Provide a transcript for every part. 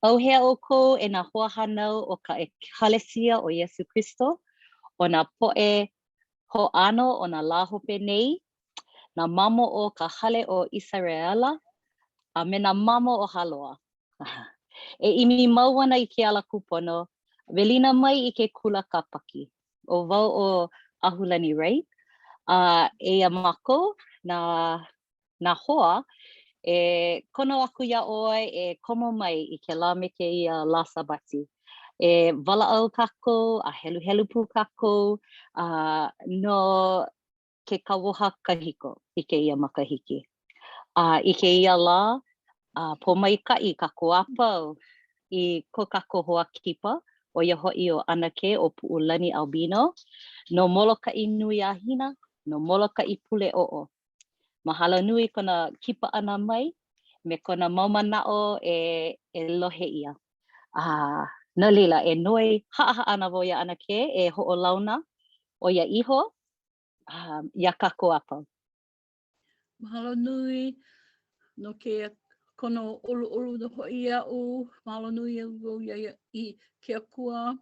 ʻAuhea ʻoukou e nā hoahānau o ka ʻEkalesia o Iesū Kristo, ʻo nā poʻe hoʻāno o nā lā hope nei, nā mamo o ka hale o ʻIseraʻela, a me nā mamo o Hāloa. E ʻimi mau ana i ke ala kūpono, welina mai i ke kula Kāpaki. ʻO wau ʻo ʻAhulani Wright, a eia mākou, nā nā hoa, e kono aku iā ʻoe e komo mai i kēlā me kēia lā Sābati. E walaʻau kākou a heluhelu pū kākou a no ke kauoha kahiko i kēia makahiki. A i kēia lā, a pōmaikaʻi kākou a pau i ko kākou hoa kipa, ʻo ia hoʻi ʻo ʻAnakē ʻo Puʻulani Albino, no Molokaʻi nui a Hina, no Molokaʻi pule oʻo. Mahalo nui kona kipa ʻana mai me kona mau manaʻo e e lohe ʻia. A no laila, e noi haʻahaʻa ana wau iā ʻAnakē e hoʻolauna ʻo ia iho um, iā kākou a pau. Mahalo nui no kēia kono ʻoluʻolu nō hoʻi iaʻu. Mahalo nui au wau iā ia i ke Akua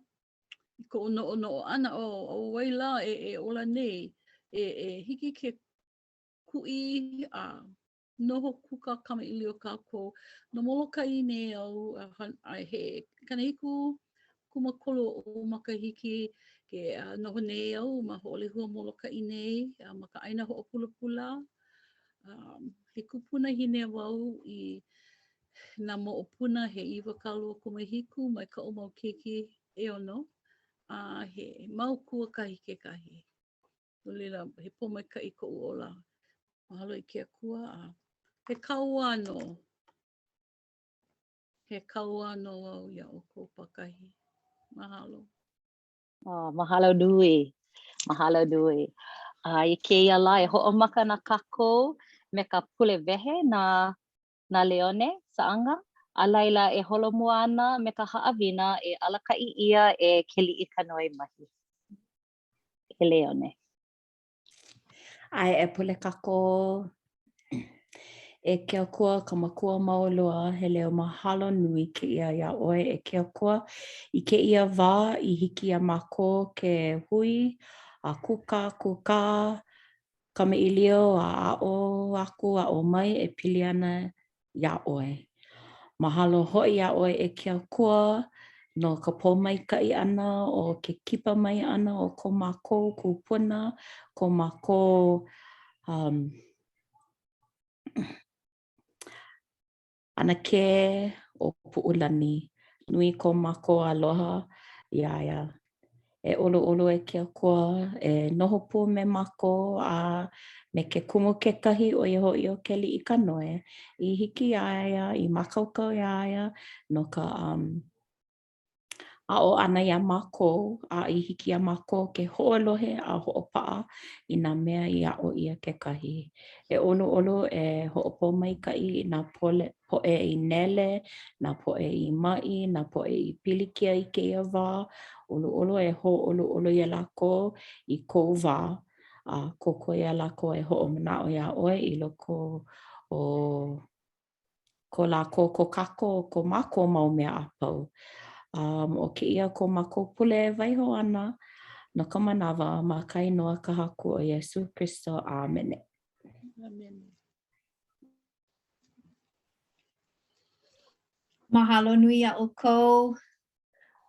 i koʻu noʻonoʻo ʻana, ʻo, ʻo wai lā e, e ola nei, e, e hiki ke kuʻi a noho kūkā kamaʻilio kākou. No Molokaʻi nei au, a, a he 70 kūmākolu oʻu makahiki ke uh, noho nei au ma Hoʻolehua Molokaʻi nei, a ma ka ʻāina hoʻopulapula. Um, he kupunahine wau i nā moʻopuna he 27 mai kaʻu mau keiki ʻeono, a he mau kuakahi kekahi. No laila, he pōmaikaʻi koʻu ola. Mahalo i ke Akua, a he kauā nō. He kauā nō au iā ʻoukou pākahi. Mahalo. Oh, mahalo nui. Mahalo nui. A i kēia lā e hoʻomaka ana kākou me ka pule wehe na na Leone Saʻanga, a laila e holomua ana me ka haʻawina e alakaʻi ʻia e Keliʻikanoe Mahi. E Leone. ʻAe e pule kākou. E ke Akua, ka Makua mau loa, he leo mahalo nui kēia iā ʻoe e ke Akua i kēia wā i hiki iā mākou ke hui a kūkākūkā kamaʻilio a aʻo aku aʻo mai e pili ana iā ʻoe. Mahalo hoʻi iā ʻoe e ke Akua no ka pōmaikaʻi ʻana o ke kipa mai ʻana o ko mākou kūpuna, ko mākou um, ʻanakē ʻo Puʻulani. Nui ko mākou aloha iā ia. E ʻoluʻolu e ke Akua, e noho pū me mākou a me ke kumu kekahi ʻo ia hoʻi ʻo Keliʻikanoe i hiki iā ia, i mākaukau iā ia no ka um, aʻo ʻana iā mākou a i hiki iā mākou ke hoʻolohe a hoʻopaʻa i nā mea i aʻo ʻia kekahi. E ʻoluʻolu e hoʻopōmaikaʻi i nā poʻe i nele, nā poʻe i maʻi, nā poʻe i pilikia i kēia wā. ʻOluʻolu e hōʻoluʻolu iā lākou i kou wā a kōkua iā lākou e hoʻomanaʻo iā ʻoe i loko o ko lākou, ko kākou, ko mākou mau mea a pau. Um, ʻo kēia ko mākou pule e waiho ana no ka manawa ma ka inoa ka Haku ʻo Iesū Kristo. ʻĀmene. ʻĀmene. Mahalo nui iā ʻoukou.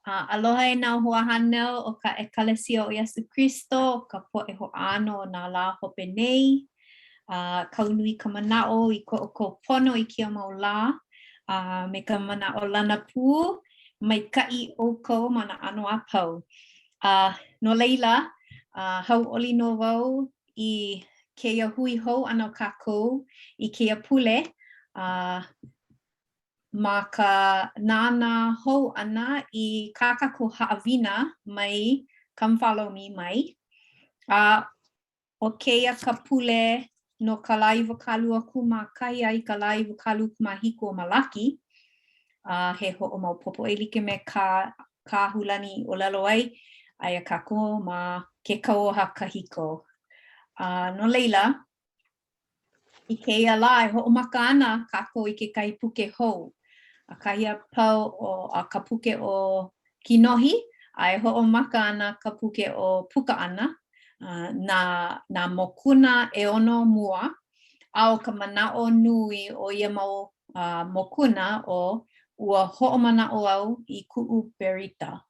Uh, aloha e nā hoahānau o ka ʻEkalesia o Iesū Kristo, ka poʻe hoʻāno o nā lā hope nei. Uh, kau nui ka manaʻo i ko ʻoukou pono i kēia mau lā, uh, me ka manaʻolana pū, maikaʻi ʻoukou ma nā ʻano a pau. Uh, no laila, uh, hauʻoli nō wau i kēia hui hou ʻana o kākou i kēia pule, uh, ma ka nānā hou ʻana i kā kākou haʻawina mai Come Follow Me mai. A ʻo kēia ka pule no ka lā 21 a i ka lā 27 o Malaki, a he hoʻomaopopo e like me kā kā Ahulani i ʻōlelo ai, aia kākou ma ke kauoha kahiko. A no laila, I kēia lā e hoʻomaka ana kākou i kekahi puke hou. A kahi a pau o a ka puke ʻo Kinohi, a e hoʻomaka ana ka puke ʻo Puka ʻAna, na nā mokuna ʻeono mua, a ʻo ka manaʻo nui o ia mau mokuna ʻo ua hoʻomanaʻo au i kuʻu berita.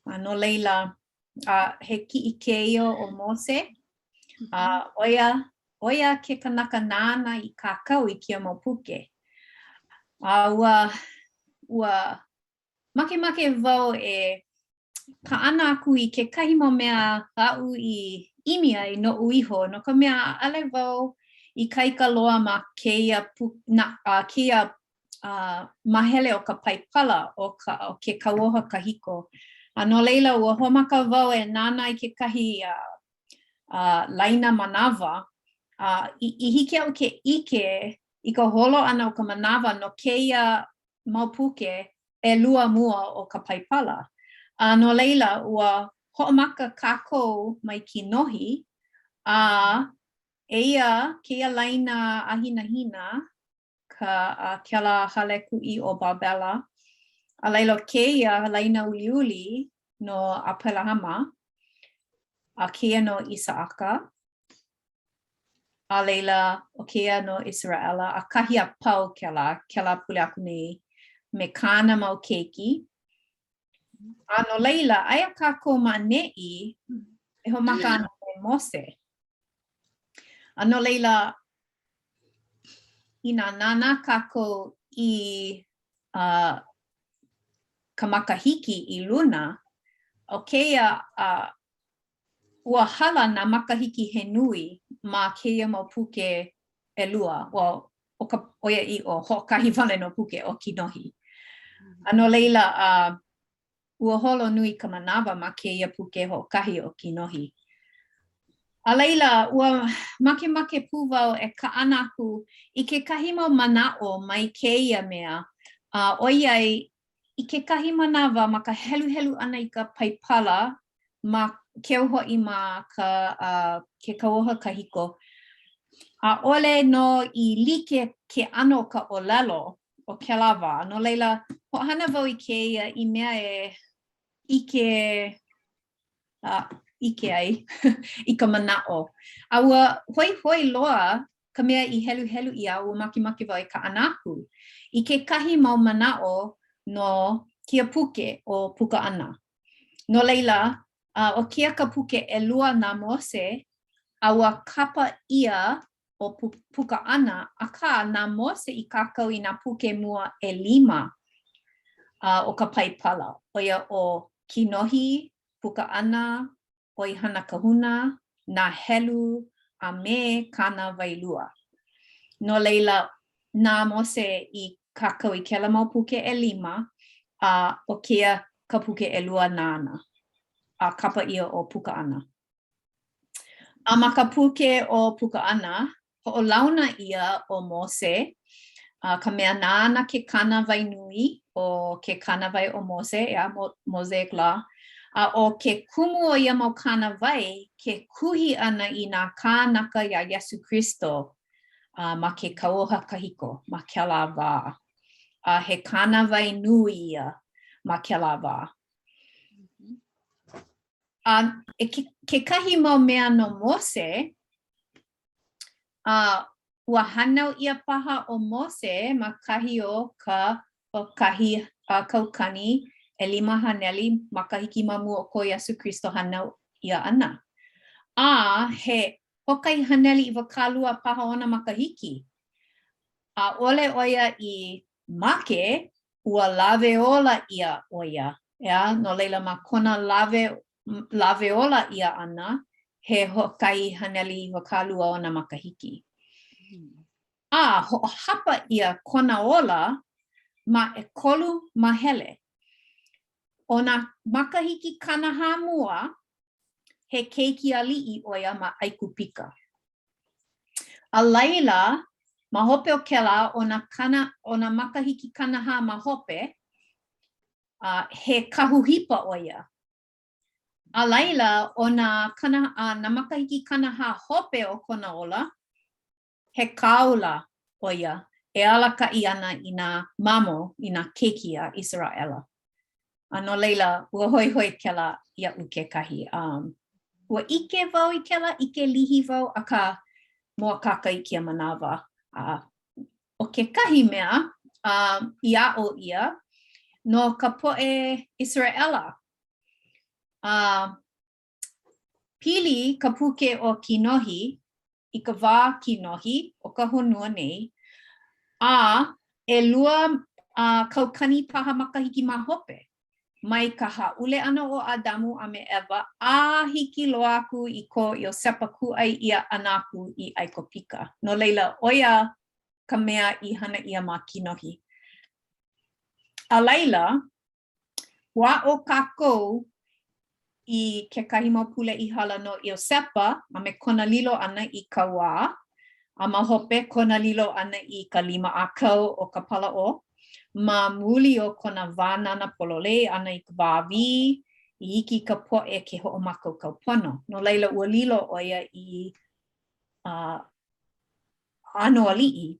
A no laila, a he kiʻi kēia o Mose, a ʻo ia, ʻo ia ke kanaka nāna i kākau i kēia mau puke. A ua, ua makemake wau e kaʻana aku i kekahi mau mea aʻu i ʻimi ai noʻu iho, no ka mea, ʻaʻole wau ikaika loa ma kēia, na, a, kēia uh, mahele o ka Paipala o, ka, o ke kauoha kahiko. A no laila, ua hoʻomaka wau e nānā i kekahi uh, uh, laina manawa, uh, i, i hiki iaʻu ke ʻike i ka holo ʻana o ka manawa no kēia mau puke ʻelua mua o ka Paipala. A no laila, ua hoʻomaka kākou mai Kinohi, a eia kēia laina ʻāhinahina ka a kēlā halekuʻi o Babela. A laila ʻo kēia laina uliuli no ʻApelahama, a kēia no ʻIsaʻaka, a laila ʻo kēia no ʻIseraʻela, a kahi a pau kēlā, kēlā pule aku nei me kāna mau keiki. A no laila, aia kākou ma ʻaneʻi e hoʻomaka ana me Mose. A no laila, inā nānā kākou i uh, ka makahiki i luna, ʻo kēia uh, ua hala nā makahiki he nui ma kēia mau puke ʻelua. Well, ʻo ka ʻoiaʻiʻo, hoʻokahi wale nō puke ʻo Kinohi. A no laila, uh, Ua holo nui ka manawa ma kēia puke hoʻokahi ʻo Kinohi. A laila, ua makemake pū wau e kaʻana aku i kekahi mau manaʻo mai kēia mea, a ʻoiai i kekahi manawa ma ka heluhelu ʻana i ka Paipala, ma keu hoʻi ma ka uh, ke kauoha kahiko, ʻaʻole nō i like ke ʻano o ka ʻōlelo o kēlā wā. No laila, hoʻohana wau i kēia i mea e ʻike, uh, ʻike ai i ka manaʻo. A ua hoihoi loa ka mea i heluhelu ʻia, ua makemake wau e kaʻana aku i kekahi mau manaʻo no kēia puke ʻo Puka ʻAna. No laila, uh, ʻo kēia ka puke ʻelua na Mose, a ua kapa ʻia ʻo Puka ʻAna, akā, na Mose i kākau i nā puke mua ʻelima uh, o ka Paipala, ʻo ia ʻo Kinohi, Puka ʻAna, ʻOihana Kahuna, Nā Helu, a me Kānāwailua. No laila, na Mose i kākau i kēlā mau puke ʻelima, a ʻo kēia ka puke ʻelua nāna, a kapa ʻia ʻo Puka ʻAna. A ma ka puke ʻo Puka ʻAna, hoʻolauna ʻia ʻo Mose, a ka mea nāna ke kānāwai nui, ʻo ke kānāwai o Mose, ʻeā, Mosaic Law, a ʻo ke kumu o ia mau kānāwai ke kuhi ʻana i nā kānaka iā Iesū Kristo a ma ke kauoha kahiko ma kēlā wā. A he kānāwai nui ia ma kēlā wā. A e ke, kekahi mau mea no Mose, a ua hānau ʻia paha ʻo Mose ma kahi o ka hoʻokahi kaukani 500 makahiki ma mua o ko Iesū Kristo hānau ʻia ʻana. A he 120 paha ona makahiki. ʻAʻole ʻo ia i make, ua lawe ola ʻia ʻo ia, ʻeā, no laila ma kona lawe, lawe ola ʻia ʻana, he 120 ona makahiki. A hoʻohapa ʻia kona ola ma ʻekolu māhele. ʻO nā makahiki 40 mua, he keiki aliʻi ʻo ia ma ʻAikupika. A laila, ma hope o kēlā, ʻo nā kana, ʻo nā makahiki 40 ma hope, uh, he kahu hipa ʻo ia. A laila, ʻo nā, kana, uh, nā makahiki 40 hope o kona ola, he kāula ʻo ia. e alakaʻi ana i nā mamo, i nā keiki a ʻIseraʻela. A no laila, ua hoihoi kēlā iaʻu kekahi. Um, ua ʻike wau i kēlā, ʻike lihi wau, akā, mōakāka i kēia manawa. A ʻo kekahi mea um, i aʻo ʻia no ka poʻe ʻIseraʻela, uh, pili ka puke ʻo Kinohi i ka wā kinohi o ka honua nei, a ʻelua uh, kaukani paha makahiki ma hope, mai ka hāʻule ʻana o ʻAdamu a me ʻEva a hiki loa aku i ko Iosepa kūʻai ʻia ʻana aku i ʻAikupika. No laila, ʻo ia ka mea i hana ʻia ma kinohi. A laila, Ua aʻo kākou i kekahi mau pule i hala no Iosepa a me kona lilo ʻana i kauā, a ma hope kona lilo ʻana i ka lima ʻākau o ka Palaʻō, ma muli o kona wānana pololei ʻana i ka wā wī, i hiki i ka poʻe ke hoʻomākaukau pono. No laila, ua lilo ʻo ia i uh, ʻano aliʻi.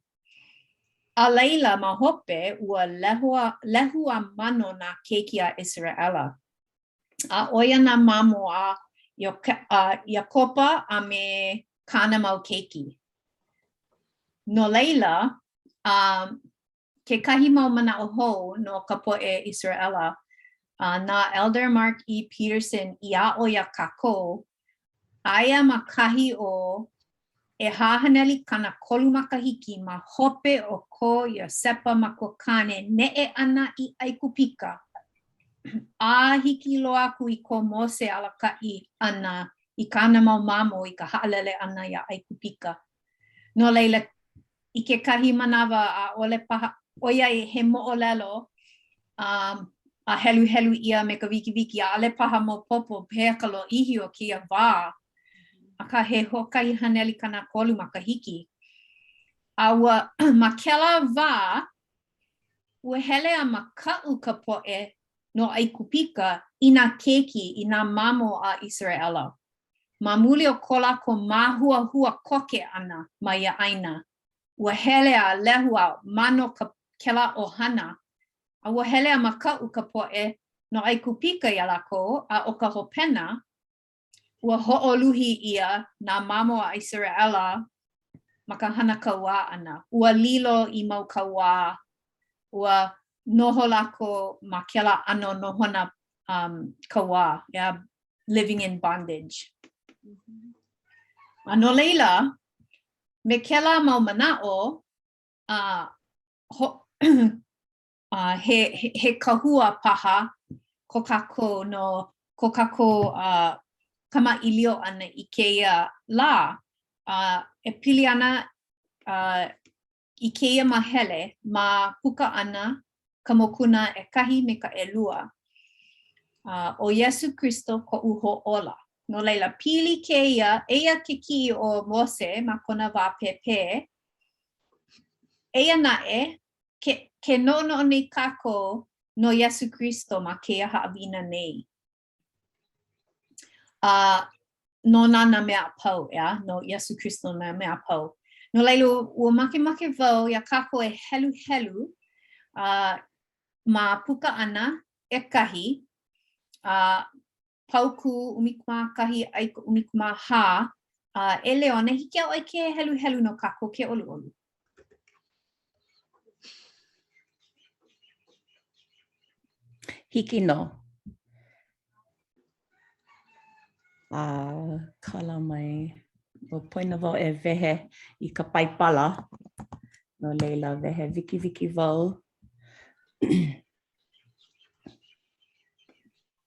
A laila, ma hope, ua lehu a, lehu a mano nā keiki a ʻIseraʻela. A ʻo ia nā mamo a Iakoba a me kāna mau keiki. No laila, um, kekahi mau manaʻo hou no ka poʻe ʻIseraʻela, uh, na Elder Mark E. Petersen i aʻo iā kākou, aia ma kahi o 430 makahiki ma hope o ko Iosepa makuakāne neʻe ʻana i ʻAikupika, a hiki loa aku i ko Mose alakaʻi ʻana i kāna mau mamo i ka haʻalele ʻana iā ʻAikupika. No laila, i kekahi manawa, ʻaʻole paha, ʻoiai he moʻolelo, um, a heluhelu ʻia me ka wikiwiki, ʻaʻole paha maopopo pehea ka lōʻihi o kēia wā, akā he 130 makahiki. A ua, ma kēlā wā, ua hele a makaʻu ka poʻe no ʻAikupika i nā keiki, i nā mamo a ʻIseraʻela. Ma muli o ko lākou māhuahua koke ʻana ma ia ʻāina, ua hele a lehu a mano ka kēlā ʻohana, a ua hele a makaʻu ka poʻe no ʻAikupika iā lākou, a ʻo ka hopena, ua hoʻoluhi ʻia nā mamo a ʻIseraʻela ma ka hana kauā ʻana, ua lilo i mau kauā, ua noho lākou ma kēlā ʻano nohona um, kauā, yeah, living in bondage. A no laila, me kēlā mau manaʻo, uh, ho, uh, he, he, he kahua paha ko kākou no ko kākou uh, kamaʻilio ʻana i kēia lā uh, e pili ana uh, i kēia māhele ma puka ʻana ka mokuna ʻekahi me ka ʻelua. Uh, ʻo Iesu Kristo koʻu hoʻōla. No laila, pili kēia, eia ke kiʻi o Mose ma kona wā pēpē. Eia naʻe, ke, ke noʻonoʻo nei kākou no Iesu Kristo ma kēia haʻawina nei. A uh, nona nā mea a pau, ʻeā, no Iesu Kristo nā mea a pau. No laila, ua makemake wau iā kākou e heluhelu uh, ma puka ʻana ʻekahi, uh, paukū 11 a i ka 14, a e Leona, hiki iā ʻoe ke heluhelu no kākou ke ʻoluʻolu. Hiki nō. A kala mai. Ua poina wau e wehe i ka Paipala. No laila, wehe wikiwiki wau.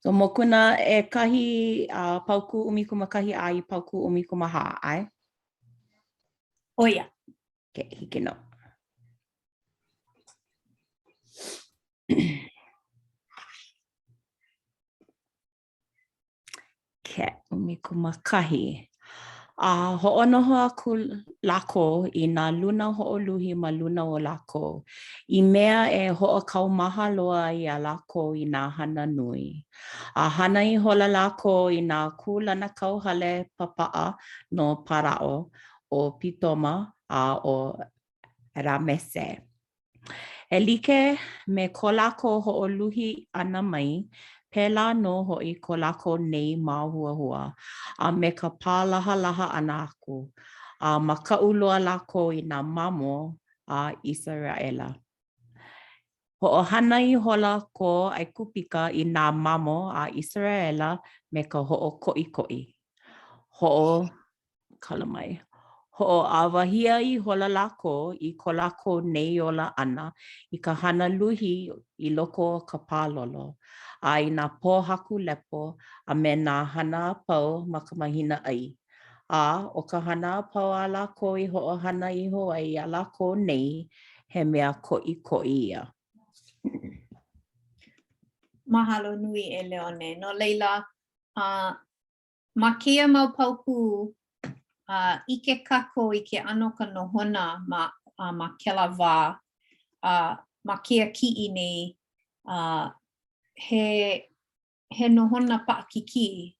So mokuna ʻekahi a paukū 11 a i paukū 14, ʻae? ʻO ia. Okay, hiki nō. Okay, 11. A hoʻonoho aku lākou i nā luna hoʻoluhi ma luna o lākou, i mea e hoʻokaumaha loa ai iā lākou i nā hana nui. A hana ihola lākou i nā kūlanakauhale papaʻa no Paraʻo, ʻo Pitoma, a ʻo. Ramese. E like me ko lākou hoʻoluhi ʻana mai, pēlā nō hoʻi ko lākou nei māhuahua, a me ka pālahalaha ʻana aku, a makaʻu loa lākou i nā mamo a ʻIseraʻela. Hoʻohana ihola ko ʻAigupita i nā mamo a ʻIseraʻela me ka hoʻokoʻikoʻi. Hoʻo kala mai. Hoʻoʻawahia ihola lākou i ko lākou nei ola ʻana i ka hana luhi i loko o ka pālolo, a i nā pōhaku lepo, a me nā hana a pau ma ka mahina ʻai. A ʻo ka hana a pau a lākou i hoʻohana iho ai iā lākou nei, he mea koʻikoʻi ia. Mahalo nui e Leone. No laila, uh, ma kēia mau paukū, uh, ʻike kākou i ke ʻano o ka nohona ma, uh, ma kēlā wā, uh, ma kēia kiʻi nei, uh, he, he nohona paʻakikī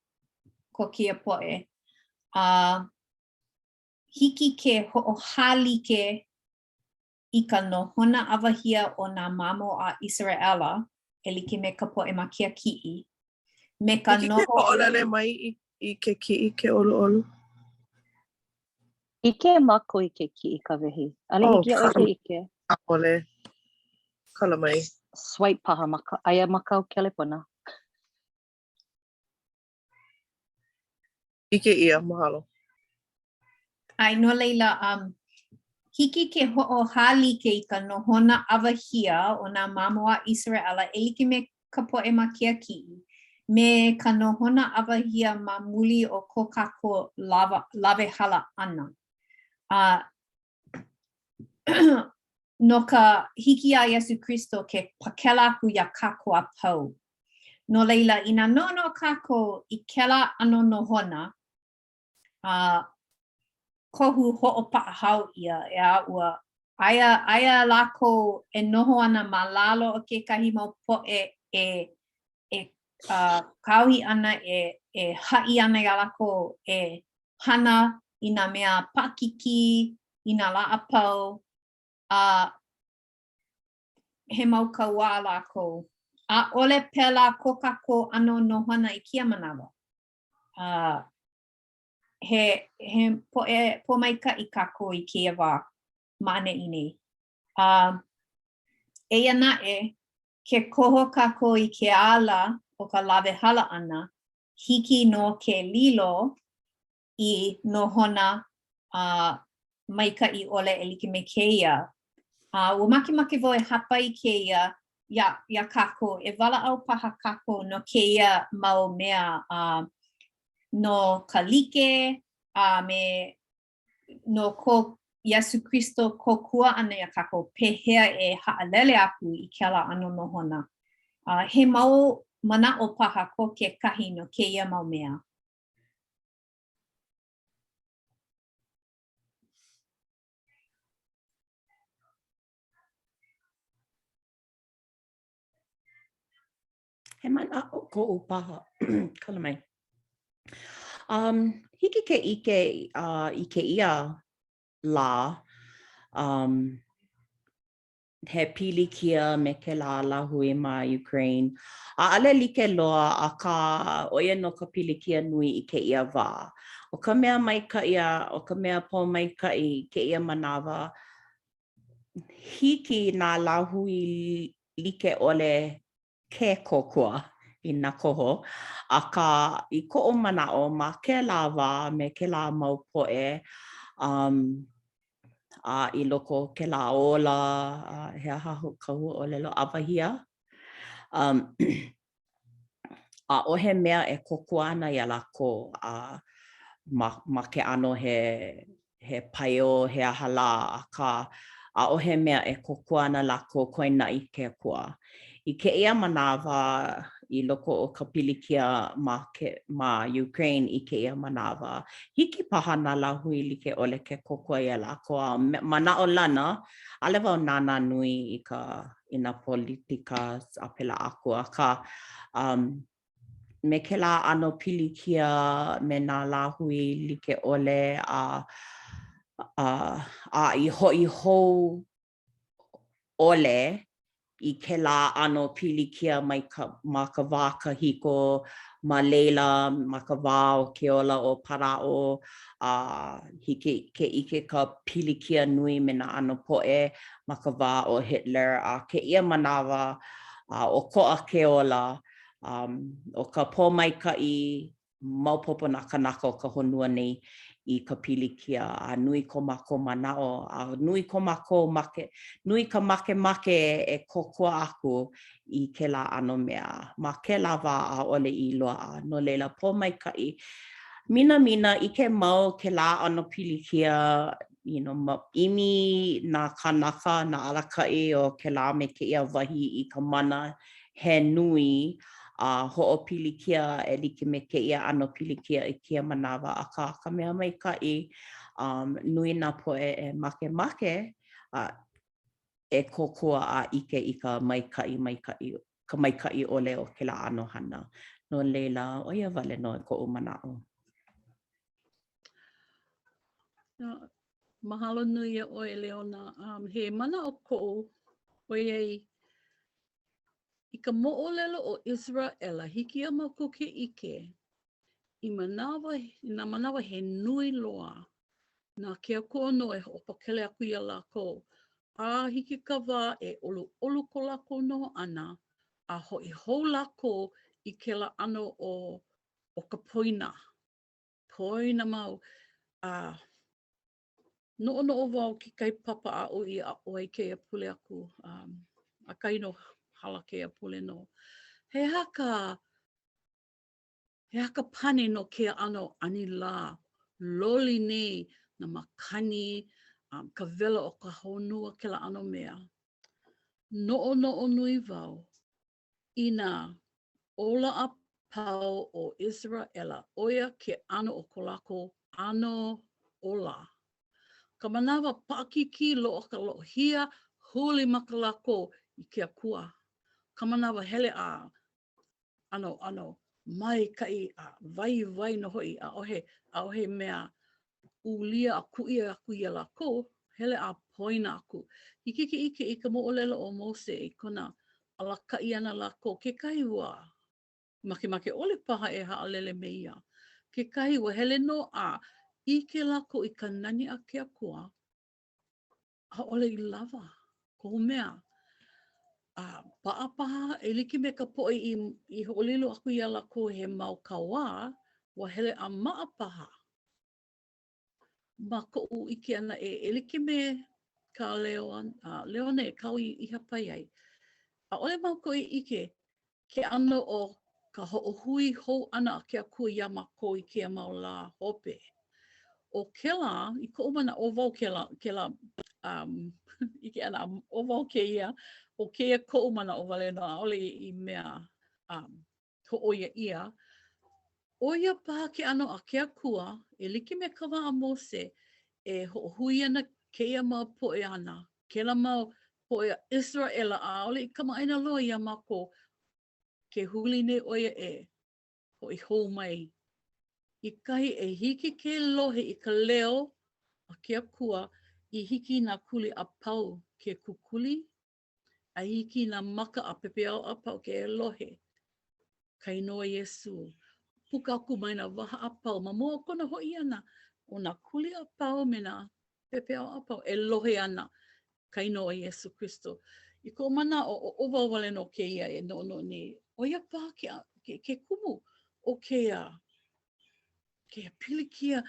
ko kēia poʻe. A uh, hiki ke hoʻohālike i ka nohona ʻawahia o nā mamo a ʻIseraʻela, e like me ka poʻe ma kēia kiʻi, me ka Hiki ke noho. hoʻolale mai i, i ke kiʻi ke ʻoluʻolu. ʻIke mākou i ke kiʻi Kawehi. ʻAʻole Oh, hiki iā ʻoe ke ʻike. ʻAʻole. Kala mai. Swipe paha ma ka, aia ma kāu kelepona. ʻIke ʻia, mahalo. ʻAe, no laila, um, hiki ke hoʻohālike i ka nohona ʻawahia o nā mamo a ʻIseraʻela e like me ka poʻe ma kēia kiʻi, me ka nohona ʻawahia ma muli o ko kākou lawa, lawehala ʻana. A no ka hiki iā Iesū Kristo ke pakela aku iā kākou a pau. No laila, inā noʻonoʻo kākou i kēlā ʻano nohona, a kohu hoʻopaʻahao ʻia, ʻeā, ua aia, aia lākou e noho ana ma lalo o kekahi mau poʻe e, e uh, kāohi ana, e, e haʻi ana iā lākou e hana i nā mea paʻakikī, i nā lā a pau, a he mau kauā lākou. ʻAʻole pēlā ko kākou ʻano nohona i kēia manawa. Uh, he, he poʻe pōmaikaʻi kākou i kēia wā ma ʻaneʻi nei. Uh, eia naʻe, ke koho kākou i ke ala o ka lawehala ʻana, hiki nō ke lilo i nohona uh, maikaʻi ʻole e like me kēia. Uh, ua makemake wau e hāpai i kēia iā, iā kākou, e walaʻau paha kākou no kēia mau mea uh, no ka like a me no ko Iesū Kristo kōkua ʻana iā kākou, pehea e haʻalele aku i kēlā ʻano nohona. Uh, he mau manaʻo paha ko kekahi no kēia mau mea. He manaʻo koʻu paha, kala mai. Um, hiki ke ʻike uh, i kēia lā, um, he pilikia me kēlā lāhui ma Ukraine. ʻAʻole like loa, akā, ʻo ia nō ka pilikia nui i kēia wā. ʻO ka mea maikaʻi a ʻo ka mea pōmaikaʻi i kēia manawa, hiki nā lāhui like ʻole ke kōkua i nā koho, akā, i koʻu manaʻo, ma kēlā wā me kēlā mau poʻe, um, a i loko o kēlā ola, a he aha ka huaʻōlelo ʻawahia? Um, ʻaʻohe mea e kōkua ana iā lākou a ma ma ke ʻano he he paio, he aha lā, akā, ʻaʻohe mea e kōkua ana lākou koe naʻe i ke Akua. I kēia manawa, i loko o ka pilikia ma ke ma Ukraine i kēia manawa, hiki paha nā lāhui like ʻole ke kōkua iā lākou a manaʻolana, ʻaʻole wau nānā nui i ka i nā politika a pēlā aku, akā, um, me kēlā ʻano pilikia me nā lāhui like ʻole a, a, a i hoʻi hou. ʻole i kēlā ʻano pilikia mai ka, ma ka wā kahiko ma laila ma ka wā o ke ola o Paraʻo a hiki ke ʻike ka pilikia nui me nā ʻano poʻe ma ka wā o Hitler a kēia manawa a ʻokoʻa ke ola um, ʻo ka pōmaikaʻi maopopo nā kānaka o ka honua nei i ka pilikia a nui ko mākou manaʻo a nui ko mākou make, nui ka makemake e kōkua aku i kēlā ʻano mea. Ma kēlā wā ʻaʻole i loaʻa, no laila pōmaikaʻi. Minamina, ʻike mau kēlā ʻano pilikia, you know, ʻimi nā kānaka, nā alakaʻi o kēlā me kēia wahi i ka mana he nui a hoʻopilikia e like me kēia ʻano pilikia i kēia manawa, akā ka mea maikaʻi, um, nui nā poʻe e makemake a e kōkua a ʻike i ka maikaʻi maikaʻi ka maikaʻi ʻole o kēlā ʻano hana. No laila, ʻo ia wale nō koʻu manaʻo. Mahalo nui iā ʻoe, Leona. Um, he manaʻo koʻu, ʻoiai I ka moʻolelo o ʻIseraʻela, hiki iā mākou ke ʻike i manawa, i nā manawa he nui loa, na ke Akua nō e hoʻopakele aku iā lākou, a hiki ka wā e ʻoluʻolu ko lākou noho ʻana, a hoʻi hou lākou i kēlā ʻano o, o ka poina, poina mau, a Noʻonoʻo wau kekahi papa aʻu i aʻo ai kēia pule aku, um, ʻakahi nō hala kēia pule nō. He aha ka, he aha ka pane no kēia ʻano anilā loli nei nā makani, um, ka wela o ka honua, kēlā ʻano mea. Noʻonoʻo nui wau inā ola a pau ʻo ʻIseraʻela, ʻo ia ke ʻano o ko lākou ʻano ola. Ka manawa paʻakikī loa ka loʻohia, huli maka lākou i ke Akua. Ka manawa hele a ʻano ʻano maikaʻi a waiwai nō hoʻi, ʻaʻohe, ʻaʻohe mea ulia a kuʻia aku iā lākou, hele a poina aku. Hiki ke ʻike i ka moʻolelo o Mose i kona alakaʻi ʻana lākou, kekahi ua makemake ʻole paha e haʻalele me ia. Kekahi ua hele nō a ʻike lākou i ka nani a ke Akua, ʻaʻole i lawa kohu mea. A paʻa paha e like me ka poʻe i, i hoʻolilo aku iā lākou he mau kauā, ua hele a maʻa paha ma koʻu ʻike ʻana e, e like me kā Leo, uh, Leone, kāu i, i hāpai ai. ʻAʻole mākou i ʻike ke ʻano o ka hoʻohui hou ʻana a ke Akua iā mākou i kēia mau lā hope. ʻO kēlā, i koʻu manaʻo, ʻo wau kēlā, kēlā um, ʻike ʻana, ʻo wau kēia, ʻo kēia koʻu manaʻo wale nō, ʻaʻole i, i mea um, hōʻoia ʻia. ʻO ia paha ke ʻano a ke Akua, e like me ka wā a Mose, e hoʻohui ana kēia mau poʻe āna, kēlā mau poʻe ʻIseraʻela, ʻaʻole i kamaʻāina loa iā mākou, ke huli nei ʻo ia e hoʻi hou mai i kahi e hiki ke lohe i ka leo a ke Akua i hiki i nā kuli a pau ke kukuli, a hiki i nā maka a pepeiao a pau ke lohe ka inoa Iesū. Puka aku mai nā waha a pau ma mua o kona hoʻi ʻana, ʻo nā kuli a pau me nā pepeiao a pau e lohe ana ka inoa o Iesū Kristo. I koʻu manaʻo, ʻo wau wale nō kēia e noʻonoʻo nei, ʻo ia paha ke, ke, ke kumu o kēia, kēia pilikia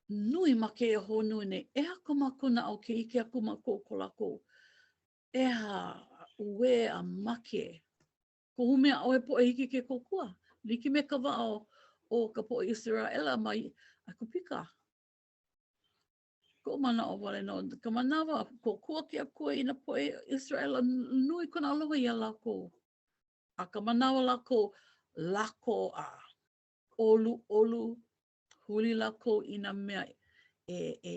nui ma kēia honua nei. ʻEha ko mākou naʻau ke ʻike aku mākou ko lākou ʻeha, uē a make. Kohu mea ʻaʻohe poʻe hiki ke kōkua. Like me ka wā o, o ka poʻe ʻIseraʻela ma ʻAikupika. Koʻu manaʻo wale nō, ka manawa, kōkua ke Akua i nā poʻe ʻIseraʻela, nui kona aloha iā lākou. A ka manawa lākou, lako a ʻoluʻolu, huli lākou i nā mea e, e,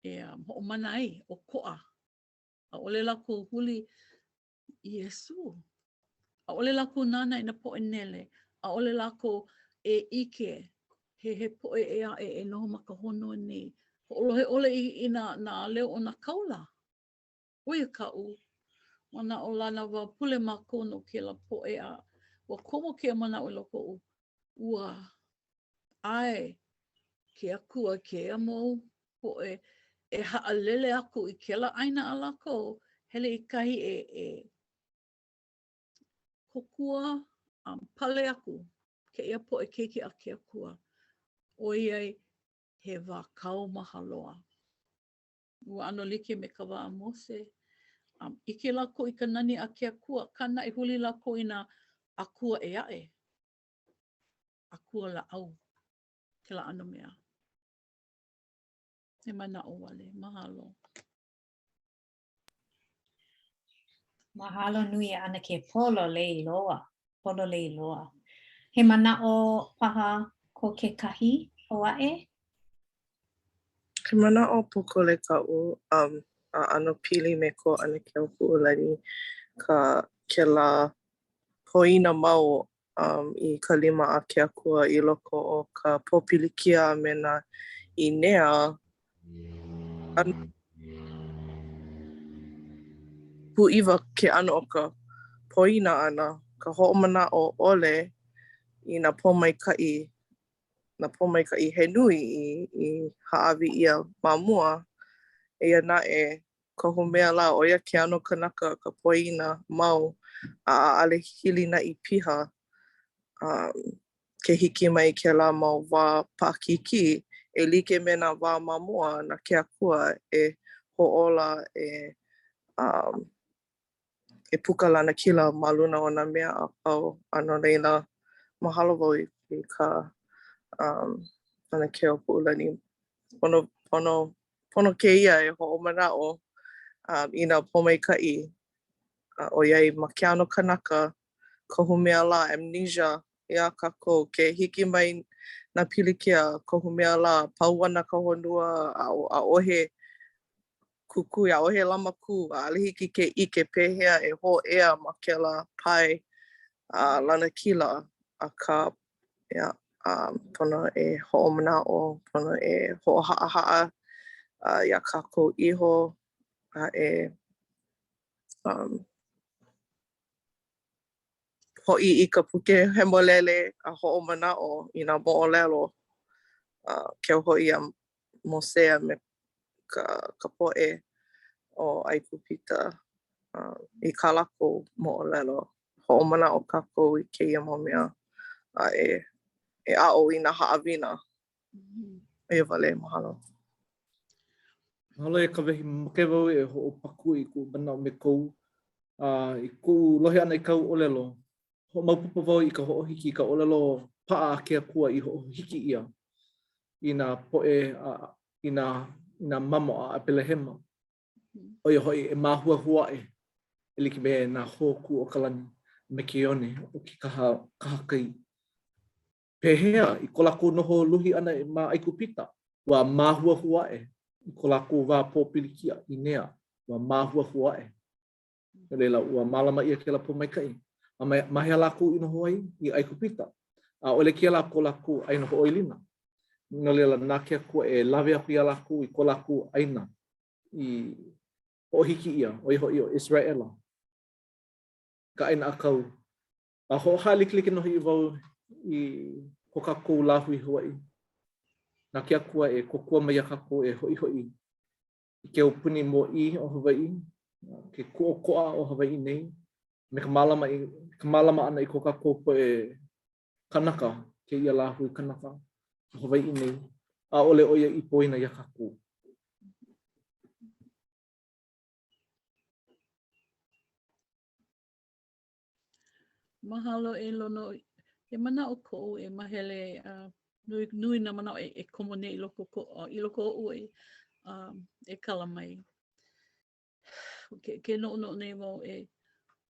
e um, hoʻomana ai, ʻokoʻa. ʻAʻole lākou huli Iesū. ʻAʻole lākou nānā i nā poʻe nele, ʻaʻole lākou e ʻike he, he poʻe ʻē aʻe e noho ma ka honua nei. Hoʻolohe ʻole i, i nā, nā leo o nā kāula. ʻO ia kaʻu manaʻolana ua pule mākou no kēlā poʻe a ua komo kēia manaʻo i loko oʻu, ua ʻae ke Akua kēia mau poʻe e haʻalele aku i kēlā ʻāina a lākou, hele i kahi e, e kōkua a pale aku kēia poʻe keiki a ke Akua, ʻoiai he wā kaumaha loa. Ua ʻano like me ka wā a Mose. A ʻike lākou i ka nani a ke Akua, akā naʻe huli lākou i nā akua ʻē aʻe, akua lāʻau, kēlā ʻano mea. He manaʻo wale. Mahalo. Mahalo nui e ʻAnakē pololei loa, pololei loa. He manaʻo paha ko kekahi hou aʻe? He manaʻo pōkole kaʻu um, a ʻano pili me ko ʻAnakē Puʻulani ka kēlā poina mau um, i ka lima a ke Akua i loko o ka pōpilikia a me nā ʻīnea. ʻAno pūʻiwa ke ʻano o ka poina ʻana, ka hoʻomanaʻo ʻole i nā pōmaikaʻi nā pōmaikaʻi he nui i, i hāʻawi ʻia ma mua. Eia naʻe, kohu mea lā, ʻo ia ke ʻano kanaka ka poina mau a ʻaʻole hilinaʻi piha um, ke hiki mai kēlā mau wā paʻakikī e like me nā wā ma mua na ke Akua e hoʻōla e um, e puka lanakila ma luna o nā mea a pau. A no laila, mahalo wau i, i ka um, ʻAnakē ʻo Puʻulani. Pono, pono, pono kēia e hoʻomanaʻo um, i nā pōmaikaʻi uh, ʻoiai ma ke ʻano kanaka, kohu mea lā, amnesia iā kākou, ke hiki mai nā pilikia, kohu mea lā, pau ana ka honua, ʻaʻohe kukui, ʻaʻohe lamakū, ʻaʻole hiki ke ʻike pehea e hōʻea ma kēlā pae a lanakila, akā, yeah, um, pono e hoʻomanaʻo, pono e hoʻohaʻahaʻa uh, iā kākou iho a e um, hoʻi i ka puke hemolele a hoʻomanaʻo i nā moʻolelo uh, keu hoʻi a Mose a me ka, ka poʻe o ʻAigupita uh, i kā lākou moʻolelo. Hoʻomanaʻo kākou i kēia mau mea a e, e aʻo i nā haʻawina. ʻO ia wale, mahalo. Mahalo e Kawehi, mamake wau e hoʻopaku i kuʻu manaʻo me kou. A i kuʻu lohe ʻana i kāu ʻōlelo, hoʻomaopopo wau i ka hoʻohiki i ka ʻōlelo paʻa a ke Akua i hoʻohiki ʻia i nā poʻe a i nā i nā mamo a ʻApelahema. ʻO ia hoʻi e māhuahua aʻe e like me nā hōkū o ka lani me ke one o ke kaha, kahakai. Pehea i ko lākou noho luhi ʻana ma ʻAigupita, ua māhuahua aʻe i ko lākou wā pōpilikia ʻīnea, ua māhuahua aʻe. No laila, ua mālama ʻia kēlā pōmaikaʻi. A ma, ma hea lākou i noho ai? I ʻAigupita. ʻAʻole kēlā ko lākou ʻāina hoʻoilina. No laila, na ke Akua e lawe aku iā lākou i ko lākou ʻāina i hoʻohiki ʻia, ʻo ia hoʻi ʻo ʻIseraʻela, ka ʻāina ʻākau. A hoʻohālikelike nō hoʻi wau i ko kākou lāhui Hawaiʻi. Na ke Akua e kōkua mai iā kākou e hoʻihoʻi i ke aupuni mōʻī o Hawaiʻi, ke kūʻokoʻa o Hawaiʻi nei, me ka mālama i ka mālama ʻana i ko kākou poʻe kanaka, kēia lāhui kanaka o Hawaiʻi nei, ʻaʻole ʻo ia i poina iā kākou. Mahalo e Lono. He manaʻo koʻu e mahele uh, nui, nui nā manaʻo e, e komo nei i loko, ko, uh, i loko oʻu e, uh, e kala mai. Ke, ke noʻonoʻo nei wau e,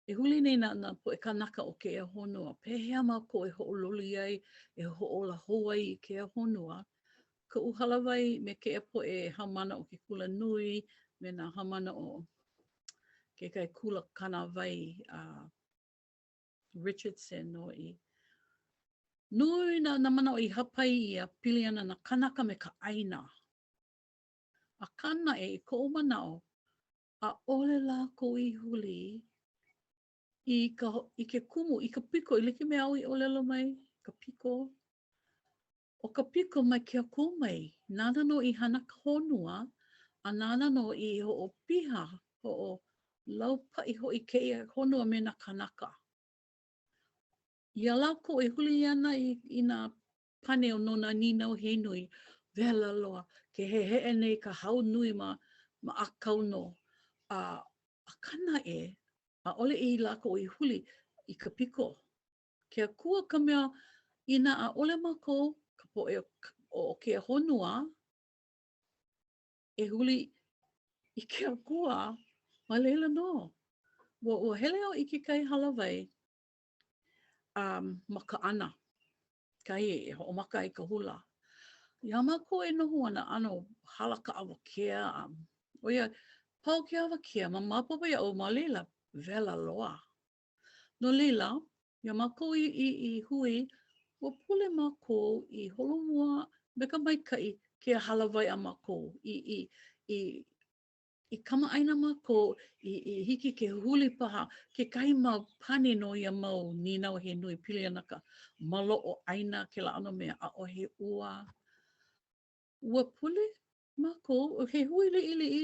e huli nei nā, nā poʻe kānaka o kēia honua. Pehea mākou e hoʻololi ai, e hoʻōla hou ai i kēia honua? Koʻu hālāwai me kēia poʻe haumāna o ke kula nui, me nā haumāna o kekahi kula kānāwai a uh, Richardson nō i nui nā, nā manaʻo i hāpai ʻia pili ana nā kānaka me ka ʻāina. Akā naʻe i koʻu manaʻo, ʻAʻole lākou i huli i ka i ke kumu, i ka piko, e like me āu i ʻōlelo mai, ka piko. ʻO ka piko mai ke Akua mai, nāna nō i hana ka honua, a nāna nō i hoʻopiha, hoʻolaupaʻi hoʻi kēia honua me nā kānaka. Iā lākou e huli ana i, i nā pane no nā nīnau he nui, wela loa, ke heheʻe nei ka hau nui ma, ma ʻākau nō. A, akā naʻe, ʻaʻole i lākou i huli i ka piko. Ke Akua ka mea, inā ʻaʻole mākou, ka poʻe o kēia honua, e huli i ke Akua, ma laila nō. Ua, ua hele au i kekahi hālāwai um, ma Kaʻana, kahi e hoʻomaka ai ka hula. Iā mākou e noho ana, ʻano hala ka awakea, a ʻo ia, pau ke awakea, ma maopopo iaʻu ma laila, wela loa. No laila, iā mākou i, i, i hui, ua pule mākou i holomua me ka maikaʻi kēia hālāwai a mākou i, i, i, i kamaʻāina mākou i, i hiki ke huli paha kekahi mau pane no ia mau nīnau he nui pili ana ka maloʻo ʻāina kēlā ʻano mea, ʻaʻohe ua. Ua pule mākou, he hui liʻiliʻi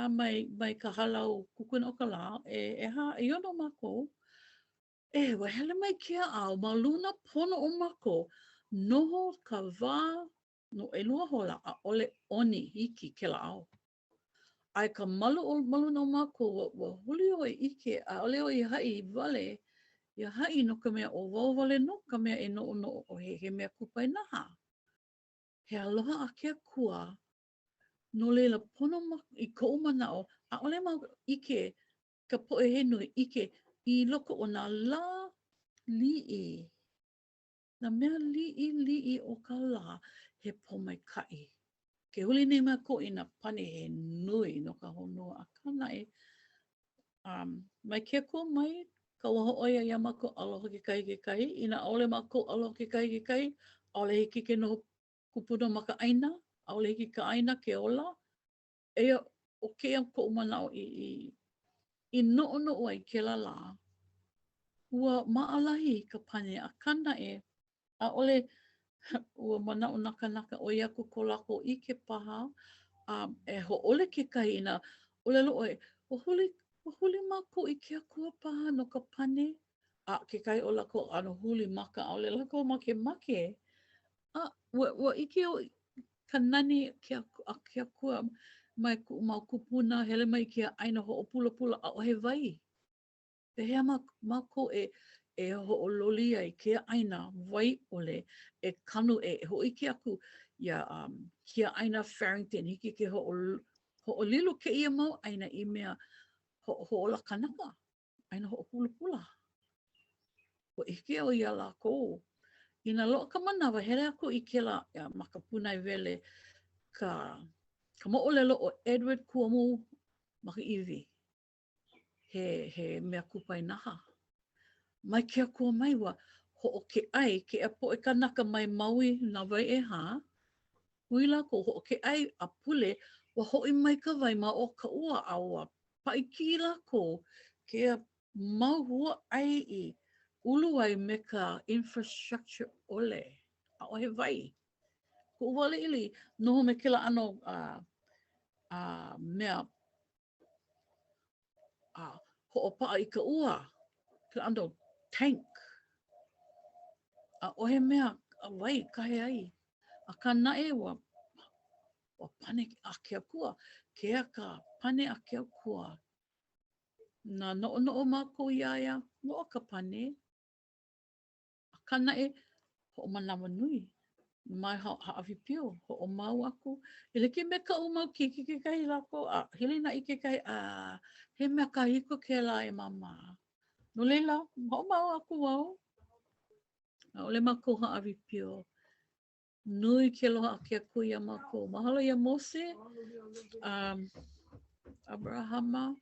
a mai, mai ka hālau Kukuna o ka Lā, e ʻehā, ʻeono mākou. E, ua hele mai kēia ao ma luna pono o mākou, noho ka wā no ʻelua hola, ʻaʻole ʻoni iki kēlā ao. A i ka malu o ma luna o mākou, ua, ua huli ʻoe i ʻike, ʻaʻole ʻoe i haʻi wale iā haʻi no ka mea ʻo wau wale nō ka mea e noʻonoʻo ʻo he, he mea kupaianaha. He aloha a ke Akua, no laila pono ma, i koʻu manaʻo, ʻaʻole mau ʻike ka poʻe he nui ʻike i loko o nā lā liʻi Nā mea liʻiliʻi o ka lā, he pōmaikaʻi. Ke huli nei mākou i nā pane he nui no ka honua, akā naʻe, um, mai ke Akua mai ka ua hōʻoia iā mākou aloha kekahi i kekahi, inā ʻaʻole mākou aloha kekahi i kekahi, ʻaʻole hiki ke noho kūpono ma ka ʻāina, ʻaʻole hiki ka ʻāina ke ola. Eia, ʻo kēia koʻu manaʻo i, i, i noʻonoʻo ai kēlā lā, ua maʻalahi ka pane, akā naʻe, ʻaʻole ua manaʻo nā kānaka ʻoi aku ko lākou ʻike paha, a e hōʻole kekahi inā ʻōlelo ʻoe, ua huli, ua huli mākou i ke Akua paha no ka pane, a kekahi o lākou ʻano huli maka, ʻaʻole lākou makemake. A ua, ua ʻike au ka nani ke aku, a ke Akua mai kuʻu mau kūpuna, hele mai i kēia ʻāina hoʻopulapula, ʻaʻohe wai. Pehea mākou e, e hoʻololi ai kēia ʻāina wai ʻole, e kanu, e hōʻike aku iā um, Kiaʻāina Farrington, hiki ke hoʻo, hoʻolilo kēia mau ʻāina i mea ho, hoʻola kanaka. ʻāina hoʻopulapula. Ua ʻike au iā lākou. Inā loaʻa ka manawa, hele aku i kēlā ia, ma ka pūnaewele ka, ka moʻolelo o Edward Kuamu Makaiwi. He, he mea kupainaha. Mai ke Akua mai ua hoʻoke ʻai kēia poʻe kanaka mai Maui nā wai ʻehā, hui lākou hoʻoke ʻai a pule, ua hoʻi mai ka wai ma o ka ua a ua Paʻi kiʻi lākou kēia mau hua ʻai i ulu ai me ka infrastructure ʻole, ʻaʻohe wai. Koʻu wā liʻiliʻi, noho me kēlā ʻano uh, uh, mea uh, hoʻopaʻa i ka ua, kēlā ʻano tank. ʻAʻohe mea wai kahe ai. Akā naʻe ua Ua pane a ke Akua, kēia ka pane a ke Akua. Nā noʻonoʻo mākou iā ia, loaʻa ka pane. Akā naʻe, hoʻomanawanui, mai hāʻawi pio, hoʻomau aku. E like me kaʻu mau keiki kekahi lākou, a hilinaʻi kekahi, a he mea kahiko kēlā e māmā. No laila, hoʻomau aku wau. ʻAʻole mākou hāʻawi pio. Nui ke aloha a ke Akua iā mākou. Mahalo iā Mose, um, Abrahama,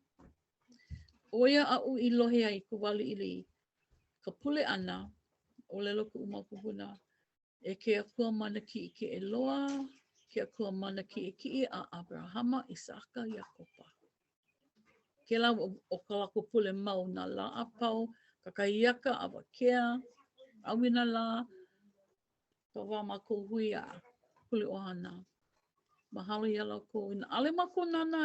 ʻo ia aʻu i lohe ai koʻu wā liʻiliʻi. Ka pule ʻana, ʻōlelo kuʻu mau kūpuna, e ke Akua mana kiʻekiʻe loa, ke Akua mana kiʻekiʻe a Abrahama, Isaaka, Iakopa. Kēlā ʻo ka lākou pule mau nā lā a pau, kakahiaka, awakea, ʻauinalā, ka wā mākou hui a pule ʻohana. Mahalo iā lākou. ʻAʻole mākou nānā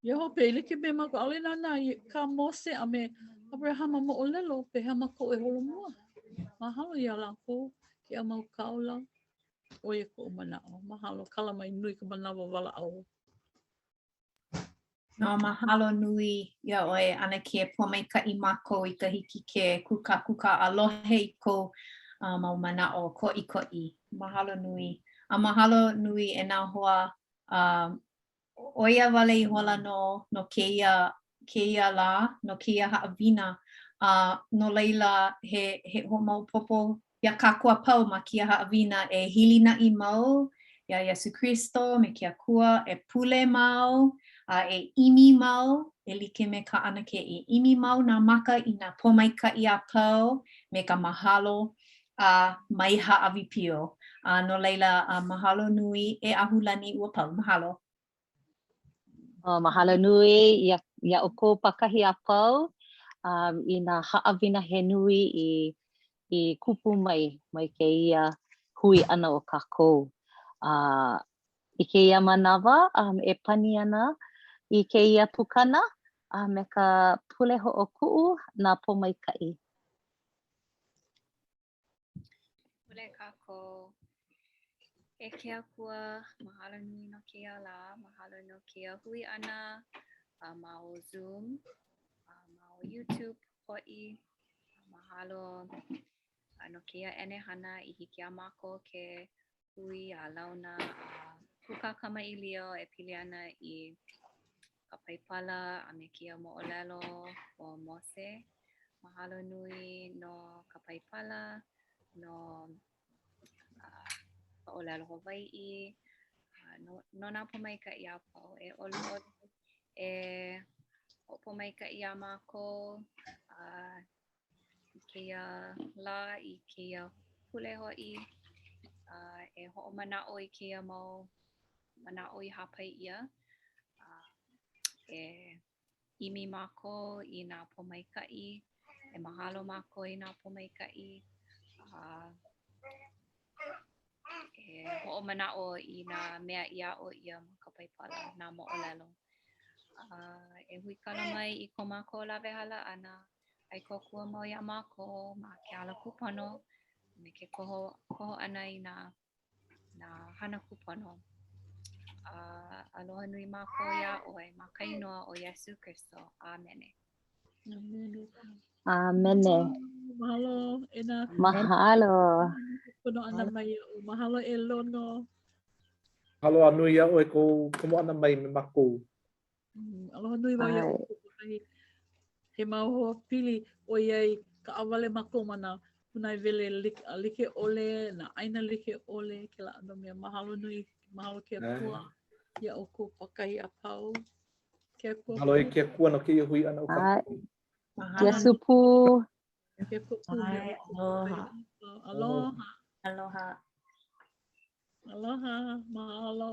iā hope, e like me mākou, ʻaʻole nānā i kā Mose a me Aberahama moʻolelo, pehea mākou e holomua. Mahalo iā lākou, kēia mau kāula, ʻo ia koʻu manaʻo. Mahalo, kala mai nui ka manawa walaʻau. No, mahalo nui iā ʻoe, ʻAnakē, pōmaikaʻi mākou i ka hiki ke kūkākūkā a lohe i kou uh, mau manaʻo koʻikoʻi. Mahalo nui. A mahalo nui e nā hoa uh, ʻo ia wale ihola nō no kēia, kēia lā, no kēia haʻawina. A uh, no laila, he, he hoʻomaopopo iā kākou a pau ma kēia haʻawina e hilinaʻi mau iā Iesū Kristo me ke Akua, e pule mau a e ʻimi mau, e like me kā ʻAnakē e ʻimi mau nā maka i nā pōmaikaʻi a pau me ka mahalo a mai hāʻawi pio. A no laila, a mahalo nui e Ahulani ua pau. Mahalo. Oh, mahalo nui iā, iā ʻoukou pākahi a pau um, i nā haʻawina he nui i, i kupu mai mai kēia hui ʻana o kākou. Uh, I kēia manawa um, e pani ana i kēia pukana a me ka pule hoʻokuʻu nā pōmaikaʻi. Pule kākou. E ke Akua, mahalo nui no kēia lā, mahalo no kēia hui ʻana a ma o Zoom, a ma o YouTube hoʻi. Mahalo no kēia ʻenehana i hiki iā mākou ke hui a launa a kūkā kamaʻilio e pili ana i ka Paipala a me kēia moʻolelo o Mose. Mahalo nui no ka Paipala, no uh, ka ʻōlelo Hawaiʻi, uh, no, no nā pōmaikaʻi a pau. E ʻoluʻolu, e hoʻopōmaikaʻi iā mākou uh, i kēia lā, i kēia pule hoʻi, a e hoʻomanaʻo i kēia mau manaʻo i hāpai ʻia. A e ʻimi mākou i nā pōmaikaʻi, e mahalo mākou i nā pōmaikaʻi, a e hoʻomanaʻo i nā mea i aʻo ʻia ma ka Paipala, nā moʻolelo. A e huikala mai i ko mākou lawehala ʻana, a e kōkua mau iā mākou ma ke ala kūpono, me ke koho, koho ʻana i nā, nā hana kūpono. A aloha nui mākou iā ʻoe ma ka inoa o Iesū Kristo. ʻĀmene. ʻĀmene. Mahalo e nā. Mahalo. Kono ʻana mai iaʻu. Mahalo e Lono. Mahalo a nui iā ʻoe kou komo ʻana mai me mākou. Mm, aloha nui wau iā ʻoukou. He mau hoa pili ʻoiai kaʻawale mākou ma nā pūnaewele like, like ʻole, nā ʻāina like ʻole, kēlā ʻano mea. Mahalo nui, mahalo ke Akua iā ʻoukou pākahi a pau. Ke Akua Mahalo e ke Akua no kēia hui ʻana o kākou. Iesu pū. Ke Akua pū. Aloha. Aloha. Aloha. Aloha. Mahalo.